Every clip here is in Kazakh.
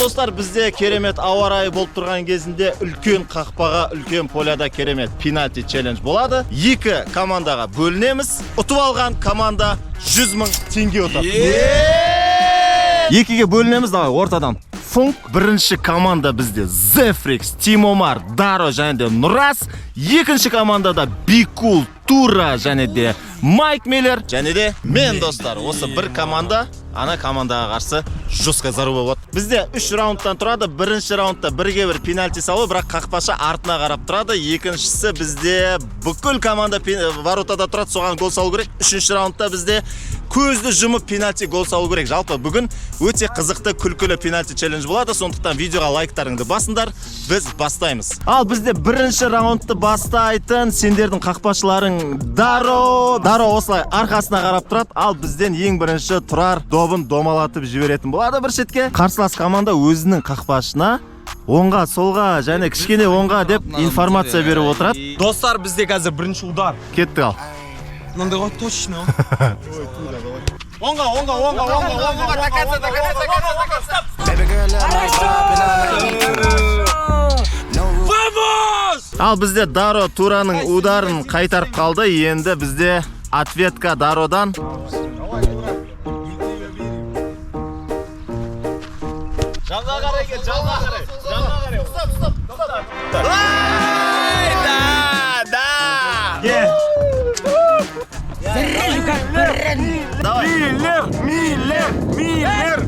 Достар, бізде керемет ауа райы болып тұрған кезінде үлкен қақпаға, үлкен поляда керемет пенальти челлендж болады. Екі командаға бөлінеміз. Ұтып алған команда 100 мың теңге ұтады. Екіге бөлінеміз, давай ортадан. Функ. Бірінші команда бізде Зефрикс, Тимомар, Даро және де Нұрас. Екінші командада Бикул, Тура және де Майк Миллер және де мен, достар. Осы бір команда ана командаға қарсы жесткая заруба болады. Бізде үш раундтан тұрады. Бірінші раундта бірге бір пенальти салу, бірақ қақпашы артына қарап тұрады. Екіншісі бізде бүкіл команда воротада тұрады, соған гол салу керек. Үшінші раундта бізде көзді жұмып пенальти гол салу керек. Жалпы бүгін өте қызықты, күлкілі пенальти челлендж болады. Сондықтан видеоға лайктарыңды басыңдар. Біз бастаймыз. Ал бізде бірінші раундты бастайтын сендердің қақпашыларың Даро. Даро осылай арқасына қарап тұрады. Ал бізден ең бірінші Тұрар добын домалатып жіберетін болады бір шетке. Қарсылас команда өзінің қақпашына оңға, солға және кішкене оңға деп информация беріп отырады. Достар, бізде қазір бірінші удар. Кеттік ал. Мынандай ғой, точно. Оңға, оңға, оңға, оңға, оңға. До конца, до конца, до конца, до конца. Baby girl, love my vibe and I like it too. No rules. Vamos! Ал бізде Даро Тураның ударын қайтарып қалды. Енді бізде ответка Дародан. Жанға қарай кел, жанға қарай. Жанға қарай. Стоп, стоп, стоп. Да, да. Давай. Миллер, Миллер, Миллер.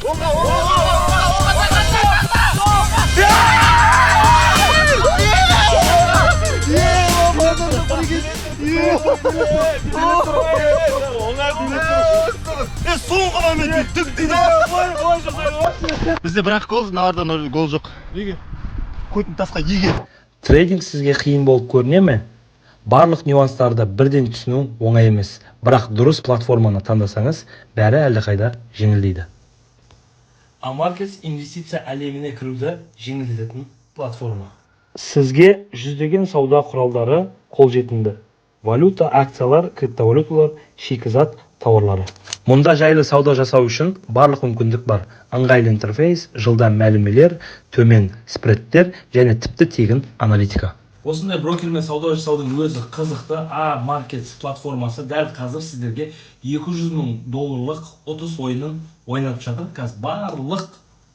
Оңға, оңға, оңға, оңға. Соңғы момент түк дейді. Бізде бірақ гол, мыналарда ноль гол жоқ. Неге? Көтін тасқа еге. Трейдинг сізге қиын болып көріне ме? Барлық нюанстарды бірден түсіну оңай емес, бірақ дұрыс платформаны таңдасаңыз, бәрі әлдеқайда жеңілдейді. Амаркетс инвестиция әлеміне кіруді жеңілдететін платформа. Сізге жүздеген сауда құралдары қолжетімді. Валюта, акциялар, криптовалюталар, шикізат тауарлары. Мұнда жайлы сауда жасау үшін барлық мүмкіндік бар. Ыңғайлы интерфейс, жылдам мәлімелер, төмен спредтер және тіпті тегін аналитика. Осындай брокермен сауда жасаудың өзі қызықты. А Markets платформасы дәл қазір сіздерге 200 мың долларлық ұтыс ойынын ойнатып жатыр. Қазір барлық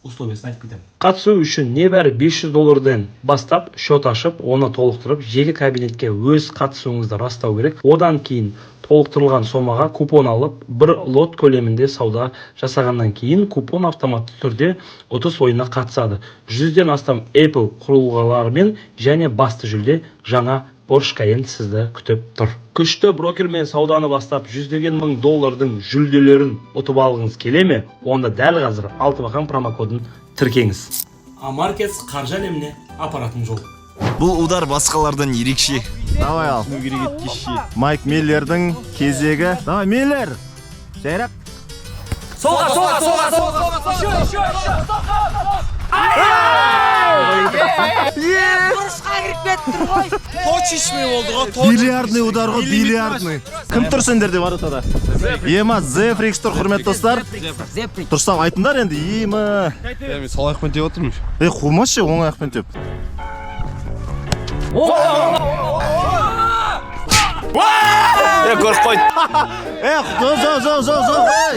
условиясын айтып кетемін. Қатысу үшін небәрі 500 доллардан бастап счет ашып, оны толықтырып, жеке кабинетке өз қатысуыңызды растау керек. Одан кейін толықтырылған сомаға купон алып, бір лот көлемінде сауда жасағаннан кейін купон автоматты түрде ұтыс ойынына қатысады. Жүзден астам Apple құрылғыларымен және басты жүлде жаңа Porsche Cayenne сізді күтіп тұр. Күшті брокермен сауданы бастап, жүздеген мың доллардың жүлделерін ұтып алғыңыз келе ме? Онда дәл қазір Алтыбақан промокодын тіркеңіз. Амаркетс қаржы әлеміне апаратын жол. Бұл удар басқалардан ерекше. Давай ал. Майк Миллердің кезегі. Давай, Миллер. Жайрақ. Солға, солға, солға, солға. Еще, еще, еще. Бұрышқа кіріп кетті ғой. Точечный болды ғой, точечный. Бильярдный удар ғой, бильярдный. Кім тұр сендерде воротада? Ема, Зефрикс тұр, құрметті достар. Зеприк. Дұрыстап айтыңдар енді, ема. Мен сол аяқпен теуіп отырмын. Е, қумашы, оң аяқпен теп. Е, көріп қойды. Е, жоқ, жоқ, жоқ, жоқ, жоқ. Ей,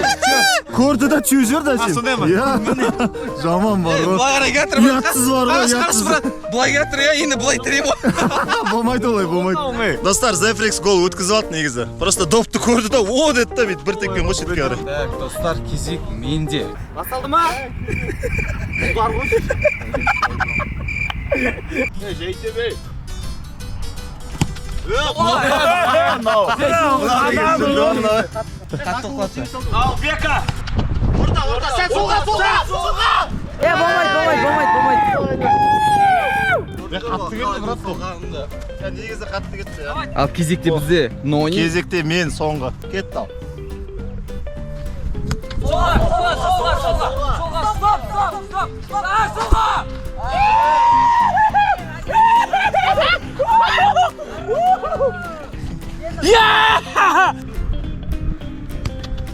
көрді да теуіп жіберді әшейін. Сондай ма? Иә. Жаман бар ғой. Былай қарай келатыр. Ұятсыз бар ғой, Қарашы, ұятсыз. брат. Былай келатыр, иә, енді былай тіреймін ғой. Болмайды олай, болмайды. Достар, Зефрикс гол өткізіп алды негізі. Просто допты көрді да, о деді да, бүйтіп бір тепкен ғой шетке қарай. Так, достар, кезек менде. Басталды ма? Ал, Бека. Орта, орта, сәл солға, солға, солға. Е, болмайды, болмайды, болмайды, болмайды. Қатты кетті, брат, бұл. Негізі қатты кетті. Ал кезекте бізде Нони. Кезекте мен соңғы. Кетті ал. Солға, солға, солға, солға. Солға, стоп, стоп, стоп. А, солға!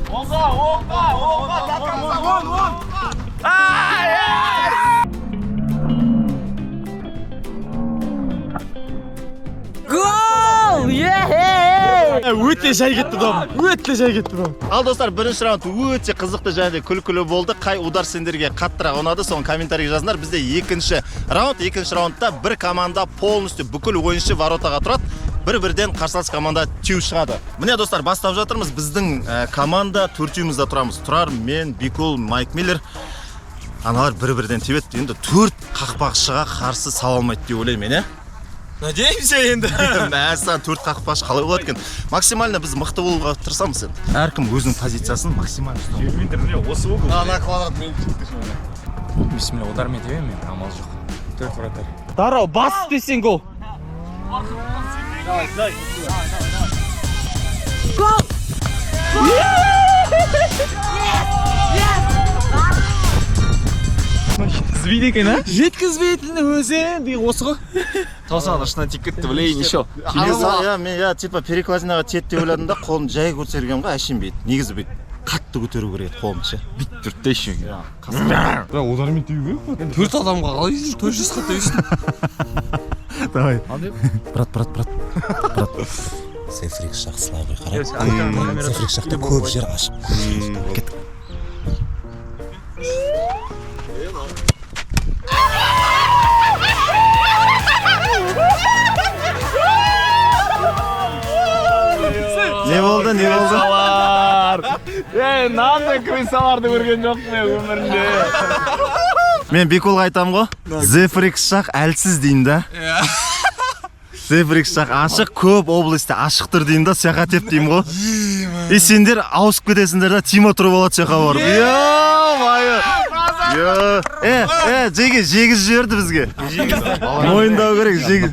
Оңға, оңға, оңға, до конца. Өте жай кетті доп. Өте жай кетті доп. Ал достар, бірінші раунд өте қызықты және де күлкілі болды. Қай удар сендерге қаттырақ ұнады, соны комментарийге жазыңдар. Бізде екінші раунд, екінші раундта бір команда полностью бүкіл ойыншы воротаға тұрады. Бір-бірден қарсылас команда теуіп шығады. Міне достар, бастап жатырмыз. Біздің команда төртеуміз де тұрамыз. Тұрар, мен, Бикул, Майк Миллер. Аналар бір-бірден тебеді. Енді төрт қақпақшыға қарсы сала алмайды деп ойлаймын мен, ә? Надеемся енді. Мәссаған, төрт қақпашы қалай болады екен? Максимально біз мықты болуға тырысамыз енді. Әркім өзінің позициясын максимально ұстау. Ана квадрат мен. Бисмилля, удармен тебемін мен, амал жоқ. Төрт вратарь. Дарау, бас десең гол. Жеткізбейді екен, а? Жеткізбейтіні өзі деген осы ғой. Таусаған ұшына тиіп кетті, блин, еще. Иә, мен я типа перекладинаға тиеді деп ойладым да, қолымды жай көтергенмін ғой, әшейін бүйтіп. Негізі бүйтіп қатты көтеру керек еді қолымды ше. Бүйтіп тұрды да еще. Удармен теу керек қой. Төрт адамға қалай 400-қа теуесің? Давай. Брат, брат, брат. Брат. Зефрикс жақ слабый, қара. Зефрикс жақта көп жер ашық. Кеттік. Не болды, не болды? Ей, мынандай крысаларды көрген жоқпын мен өмірімде. Мен Беколға айтамын ғой. Зефрикс жақ әлсіз деймін да. Зефрикс жақ ашық, көп областьта ашық тұр деймін да, сяқа теп деймін ғой. И сендер ауысып кетесіңдер да, Тима тұрып алады сяқа барып. Ё-моё! Ё! Жеге, жегізіп жіберді бізге. Мойындау керек, жегіз.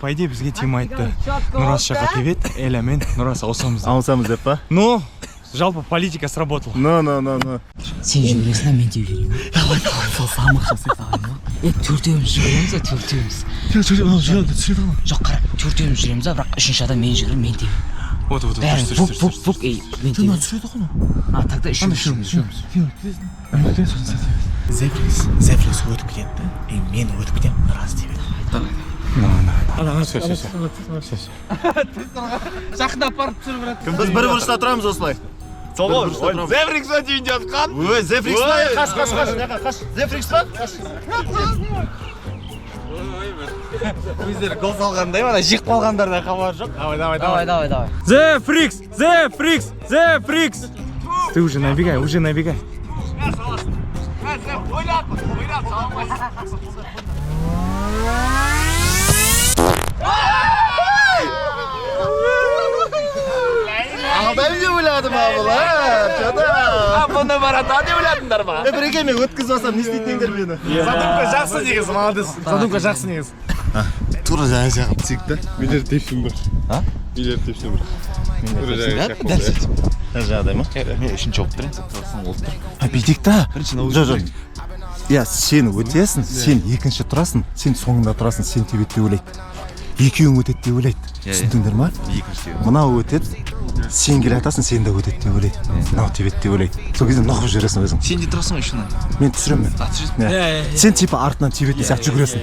По идее, бізге Тима айтты. Нұрас жаққа тебеді, Эля мен Нұрас ауысамыз. Ауысамыз деп па? Но, жалпы политика сработала. Но, но, но, но. Сен жүгіресің да, мен теуіп жіберемін. Давай, давай, сол самық жасай салайын ба? Е, төртеуміз жүгіреміз да, төртеуміз. Жоқ, қара, төртеуміз жүреміз да, бірақ үшінші адам мен жүгіремін, мен тебемін. Вот, вот, Бәрі бук, бук, бук, ей, мен тебемін. А, тогда үшеуміз. Зефрикс өтіп кетеді да, и мен өтіп кетемін, Нұрас тебеді. Все, все, все. Біз бір бұрышта тұрамыз осылай. Сол ғой. Зефрикс па дейін жатқан. Ой, Зефрикс па? Қаш, қаш, қаш, қаш. Зефрикс па? Қаш. Өздері гол салғандай, ана жиып қалғандардан хабар жоқ. Давай, давай, Давай, давай, давай. Зефрикс! Зефрикс! Зефрикс! Ты уже набегай, уже набегай. Алдаймын деп ойладым а бұл, а? Чё-то. Бұны барата деп ойладыңдар ма? Біреке мен өткізіп алсам не істейтін мені? Задумка жақсы негізі, молодец. Задумка жақсы негізі. Тура жаңа жағып тиік та. Билер тепсін бір. А? Билер тепсін бір. Дәл жағдай ма? Мен үшінші болып тұрайын, сен болып тұр. А, бүйтейік та. Бірінші Жоқ, жоқ. Иә, сен өтесің, сен екінші тұрасың, сен соңында тұрасың, сен тебеді деп ойлайды. Екеуің өтеді деп ойлайды. Түсіндіңдер ма? Екінші тебеді. Мынау өтеді, сен келе жатасың, сен де өтеді деп ойлайды. Мынау тебеді деп ойлайды. Сол кезде нұқып жібересің өзің. Сен де тұрасың ғой үшінші. Мен түсіремін мен. түсіресің. Иә. Сен типа артынан тебетін сияқты жүгіресің.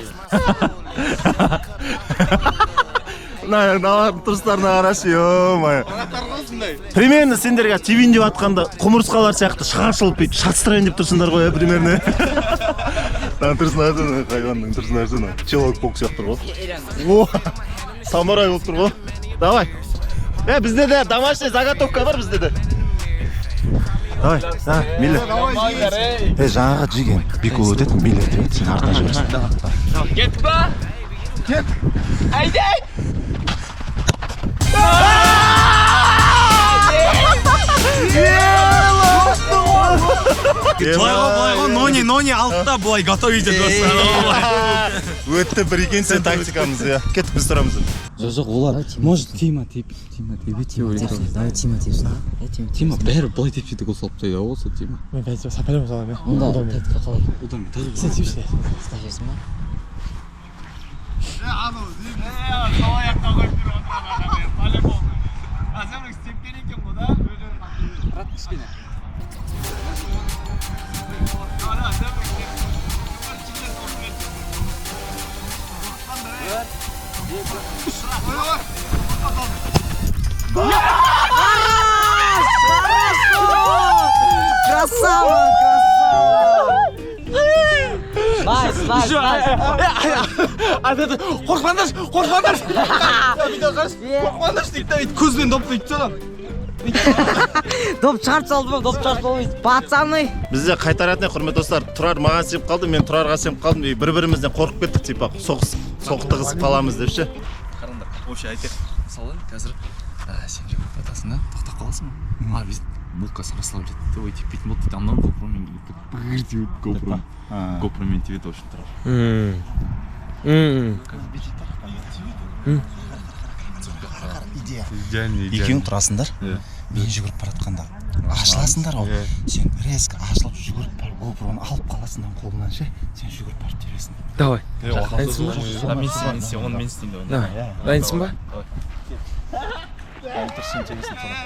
Мыналардың тұрыстарына қарашы, ё-моё. Примерно сендерге тебейін деп атқанда құмырсқалар сияқты шашылып бүйтіп шатыстырайын деп тұрсыңдар ғой, примерно. Мына тұрсын қарасana, хайуанның тұрсын қарасana. Человек паук сияқты тұр ғой. О, самурай болып тұр ғой. Давай. Бізде де домашний заготовка бар бізде де. Давай, давай, Миллер. Жаңағы жеген Бекул өтеді, Миллер тебеді, сен артынан жүгіресің. Кеттік па? Айдай! Былай ғой, былай ғой, Нони, Нони алды да былай готовить етеді. Өтті бір екен сен тактикамыз, иә. Кеттік, біз тұрамыз. Жоқ, олар. Может, Тима теп, Тима тебеді деп ойлаймын. Давай, Тима тепсін. Тима бәрі былай тепсе де гол салып тастайды ғой осы Тима. Мен сапарым саламын, Онда тактика қалай? Одан тағы Сен тепші. Істейсің ба? Красава, красава! Nice, nice, nice. Қорқпаңдаршы, қорқпаңдаршы. Қорқпаңдаршы дейді да, бүйтіп көзбен допты өйтіп саламын. Доп шығарып салды ма? Доп шығарып салмайды. Пацаны. Бізде қайтаратын, құрметті достар, Тұрар маған сеніп қалды, мен Тұрарға сеніп қалдым. И бір бірімізден қорқып кеттік, типа соқтығысып қаламыз деп ше. Қараңдар, вообще айтайық. Мысалы, қазір сен жүгіріп жатасың да, тоқтап қаласың ғой. А біз булкасын расслаблять етті, ой, теппейтін болды дейді, анау GoPro-мен келеді. Быр теуіп GoPro. GoPro-мен тебеді, в общем, Тұрар. Идея. Идеальный. Екеуің тұрасыңдар. Мен жүгіріп бара жатқанда ашыласыңдар ғой. Сен резко ашылып жүгіріп барып GoPro-ны алып қаласың да қолынан ше. Сен жүгіріп барып тебесің. Давай. А мен істеймін, мен істеймін, оны мен істеймін, давай. Давай. Дайынсың ба?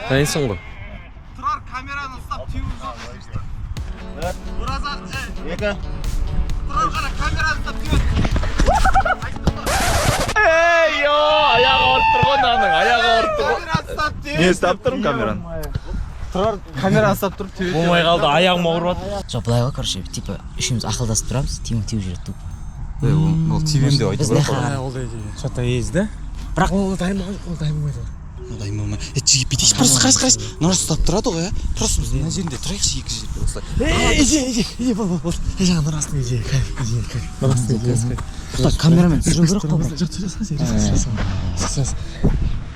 Дайынсың ғой. Тұрар камераны ұстап теуіп жоқ. Екі. Тұрар қара, камераны ұстап теуіп. Ей, йо, аяғы ауырып тұр ғой мынаның, аяғы ауырып тұр ғой. Камераны ұстап теуіп. Мен ұстап тұрмын камераны. Тұрар камераны ұстап тұрып тебеді. Болмай қалды, аяғым ауырып жатыр. Жоқ, былай ғой, короче, типа үшеуміз ақылдасып тұрамыз, Тима теуіп жүреді тупо. Ол тебем деп Біз мына жаққа Что-то есть, да? Бірақ Ол дайын ол дайын болмайды. Ол дайын болмай. Е, жиги бүйтейікші, просто қарашы, қарашы. Нұрас ұстап тұрады ғой, иә. Просто біз мына жерінде тұрайықшы екі жерде осылай. Е, идея, идея, идея, бол, бол, бол. Е, жаңа Нұрастың идея, кайф, идея, кайф. Нұрастың идеясы, кайф. Тоқта, камерамен түсіру керек қой. Жоқ, түсіре салшы, түсіре сал. Түсіре сал.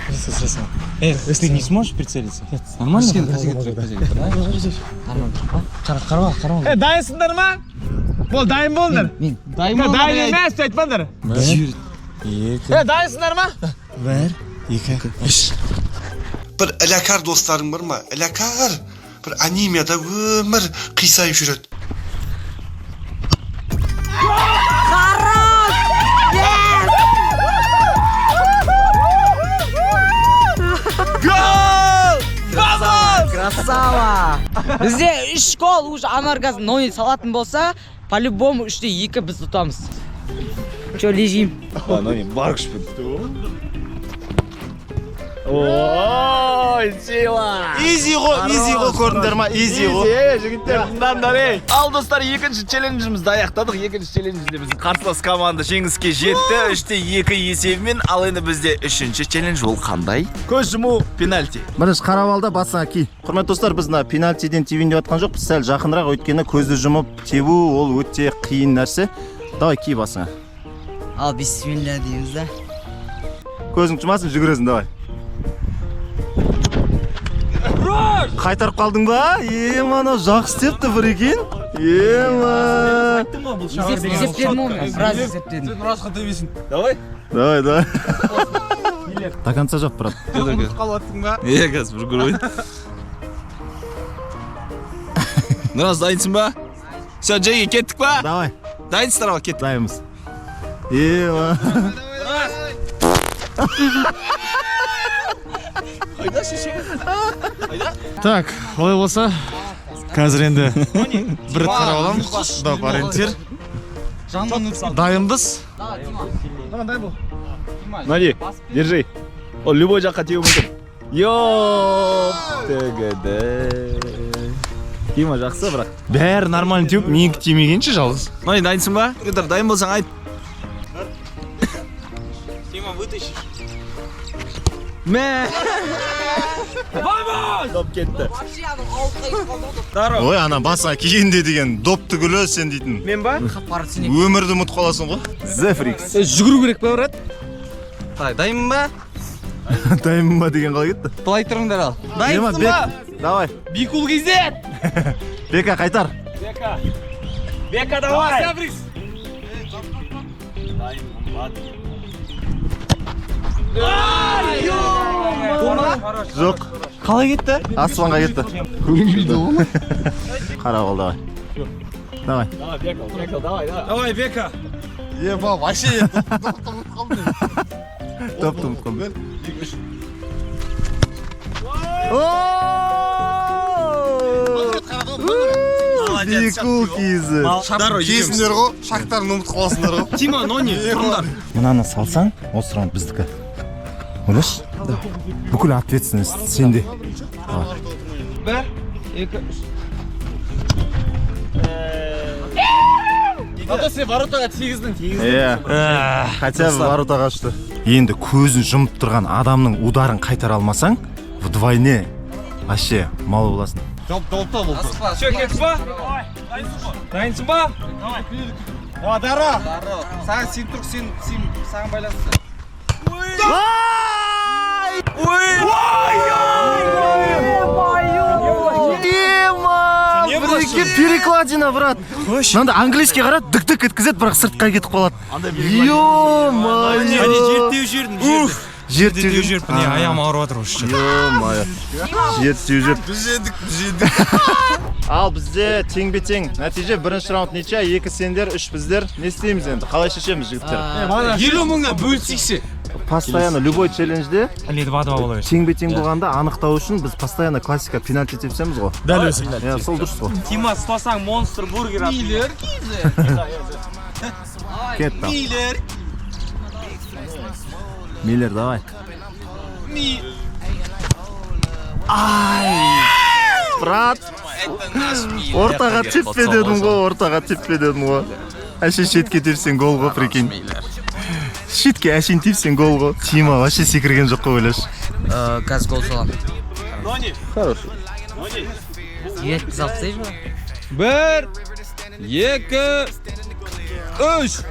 Түсіре сал. Эй, если не сможешь прицелиться? Нормально? Нормально тұр па? Қара, қарап ал, қарап ал. Е, дайынсыңдар ма? Бол, дайын болыңдар. Мен Дайын емес, айтпаңдар. Бір, екі. Е, дайынсыңдар ма? Бір, екі, үш. Бір іләкар достарың бар ма? Іләкар бір анемияда өмір қисайып жүреді. Хорош! Yes! Гол! Vamos! Красава! Бізде үш гол, уже Анар қазір нони салатын болса, по-любому 3-2 біз ұтамыз. Че, лежим? Нони бар күшпен. Ой, сила! Изи ғой, изи ғой, көрдіңдер ма? Изи ғой. Ей, жігіттер, тыңдаңдар, ей. Ал, достар, екінші челленджімізді аяқтадық. Екінші челленджде біздің қарсылас команда жеңіске жетті. 3-2 есебімен. Ал енді бізде үшінші челлендж, ол қандай? Көз жұму пенальти. Бірінші қарап ал да басыңа ки. Құрметті достар, біз мына пенальтиден тебейін деп жатқан жоқпыз, сәл жақынырақ, өйткені көзді жұмып тебу ол өте қиын нәрсе. Давай, ки басыңа. Ал, бисмилля дейміз да. Көзің жұмасың, жүгіресің, давай. Қайтарып қалдың ба? Ема, анау жақсы істепті бір екен. Ема. Есептедім ғой мен, біраз есептедім. Нұрасқа тебесің. Давай. Давай, давай. До конца жап, брат. Ұмытып қалып ба? Е, қазір бір көрейін. Нұрас, дайынсың ба? Все, Джеги, кеттік па? Давай. Дайынсыздар ма? Кеттік. Дайынбыз. Ема. Қайда шешең? Қайда? Так, олай болса, қазір енді бір рет қарап аламыз. Доп ориентир. Дайынбыз. Нони, держи. Ол любой жаққа теуі мүмкін. Йоп, тегіді. Тима жақсы, бірақ. Бәрі нормально теуіп, менікі тимегенше жалғыз. Нони, дайынсың ба? Жігіттер, дайын болсаң айт. Тима, вытащишь. Мә! Vamos! Доп кетті. Ой, ана басыңа кигенде деген доп түгілі сен дейтін. Мен ба? Өмірді ұмытып қаласың ғой. Зефрикс. Жүгіру керек па, брат? Так, дайынмын ба? Дайынмын ба деген қалай кетті? Былай тұрыңдар ал. Ема, Дайынсың ба? Бек, давай. Бикул кезет! Бека, қайтар. Бека. Бека, давай! Зефрикс! Жоқ. Қалай кетті? Аспанға кетті. Көрінбейді ғой. Қарап ал, давай. Давай. Давай, Бека, Бека, давай, давай. Давай, Бека. Еба, вообще допты ұмытып қалдым. Допты ұмытып қалдым. Бір, екі, үш. Бикул киізі. Киесіңдер ғой, шақтарын ұмытып қаласыңдар ғой. Тима, Нони, тұрыңдар. Мынаны салсаң, осы раунд біздікі. Ойлашы. Бүкіл ответственность сенде. 1, 2, 3. Ата, сен воротаға тигіздің. Иә. Хотя бы воротаға ұшты. Енді көзін жұмып тұрған адамның ударын қайтара алмасаң, вдвойне вообще мал боласың. Все, кеттік па? Дайынсың ба? Давай, Дара. Саған сен тұр, сен саған байланысты. Перекладина, брат. Мынандай английский қара, дік-дік еткізеді, бірақ сыртқа кетіп қалады. Ё-моё. Жер теуіп жібердім. Жер Теуіп жібердім. Не, аяғым ауырып жатыр уже. Ё-моё. Жер теуіп жіберді. Біз жедік, біз жедік. Ал бізде теңбе-тең. Нәтиже бірінші раунд ничья, 2 сендер, 3 біздер. Не істейміз енді? Қалай шешеміз, жігіттер? 50 мыңнан бөлсекші. Постоянно любой челленджде Или 2-2 бола берсін. теңбе-тең болғанда анықтау үшін біз постоянно классика пенальти тепсеміз ғой. Дәл өзі. Иә, сол дұрыс қой. Тима, ұстасаң монстр бургер ат. Миллер Кетті. Миллер. Миллер, давай. Ай! Брат! Ортаға теппе дедім ғой, ортаға теппе дедім ғой. Әше шетке тепсең гол ғой, прикинь. Шетке әшейін тепсең гол ғой. Тима вообще секірген жоқ қой, ойлашы. Қазір гол саламын. Хороший. Девятка салып тастайыншы ба? 1, 2, 3.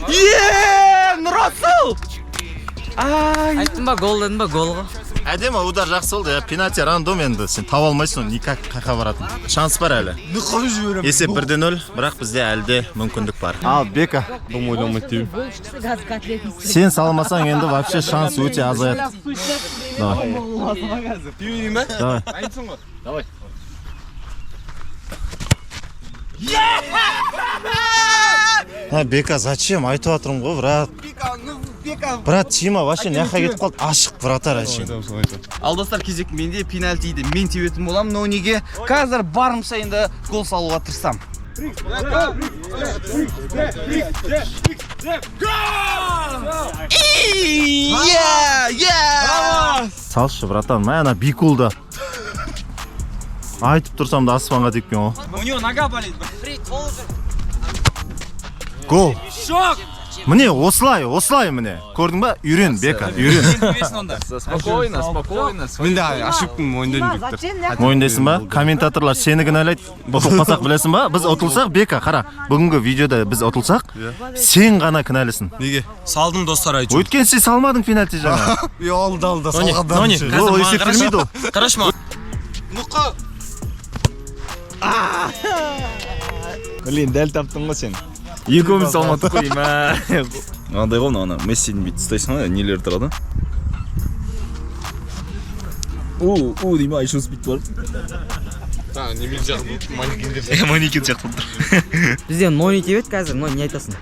Е, Нұрасыл! Айттым ба, гол дедім ба, гол ғой. Әдемі удар жақсы болды. Иә, пенальти рандом енді. Сен таба алмайсың оны, никак қайқа баратын. Шанс бар әлі. Есеп 1-0, бірақ бізде әлі де мүмкіндік бар. Ал, Бека. Сен салмасаң енді вообще шанс өте азаяды. Давай. Давай. Давай. А, Бека, зачем? Айтып жатырмын ғой, брат. Брат, Тима вообще мына жаққа кетіп қалды. Ашық вратарь әшейін. Ал достар, кезек менде, пенальтиді мен тебетін боламын, но неге қазір барымша енді гол салуға тырысамын. Салшы, братан, мә ана Бикулда. Айтып тұрсам да аспанға тепкен ғой. У него нога болит. Гол. Шок! Міне, осылай, осылай міне. Көрдің ба? Үйрен, Бека, үйрен. Спокойно, спокойно. Мен де ошибканы мойындаймын, жігіттер. Мойындайсың ба? Комментаторлар сені кінәлайды. Ұтылып қалсақ білесің ба? Біз ұтылсақ, Бека, қара. Бүгінгі видеода біз ұтылсақ, сен ғана кінәлісің. Неге? Салдым, достар, айтшы. Өйткені сен салмадың пенальти жаңа. Алды, алды, салғандар. Ол есептелмейді ол. Қарашы маған. Нұқа. Блин, дәл таптың ғой сен. Екеуміз салмадық қой, мә. Мынандай ғой, мынаны Мессидің бүйтіп ұстайсың ғой, нелер тұрады. У, у деймін, Айшус бүйтіп барып. Манекен сияқты болып тұр. Бізде Нони тебеді қазір, Нони не айтасың?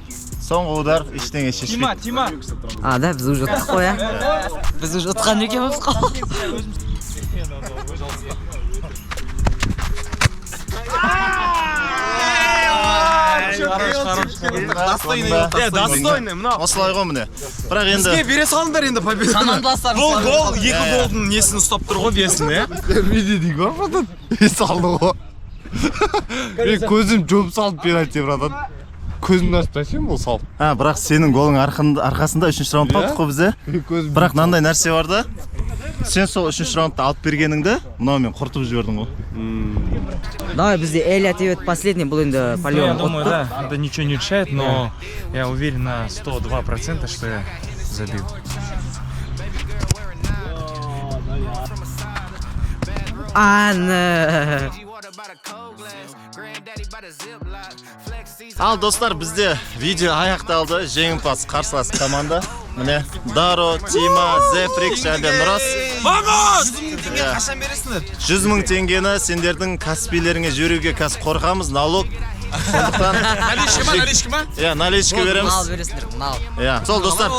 Соңғы удар ештеңе Тима, шешпейді. Тима. А, да, біз уже ұттық қой, ә? Біз уже ұтқан екенбіз ғой. Достойный, достойный, мынау. Осылай ғой міне. Бірақ енді Бізге бере салыңдар енді победаны. Бұл гол екі голдың несін ұстап тұр ғой, весін, ә? Менде дейін ғой, братан. Мен салды ғой. Мен көзім жұмып салып пенальти, братан. Көзімді ашып тастайын, ол салып. А, бірақ сенің голың арқасында үшінші раундқа ұттық қой біз, ә? Бірақ мынандай нәрсе бар да. Сен сол үшінші раундты алып бергеніңді мынаумен құртып жібердің ғой. Давай, бізде Эля тебеді последний, бұл енді Я по-любому думаю, ұтты. да, это ничего не решает, но я уверен на 102%, что я забил. Аны. Ал достар, бізде видео аяқталды. Жеңімпаз қарсылас команда. Міне, Даро, Тима, Зефрик және де Нұрас. 100 мың теңге қашан бересіңдер? 100 мың теңгені сендердің каспилеріңе жіберуге қазір қорқамыз, налог. Сондықтан Наличка ма, наличка ма? Иә, наличка Нал береміз. бересіңдер, нал. Иә, сол достар.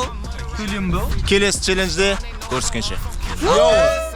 Келесі челленджде көріскенше. Йоу!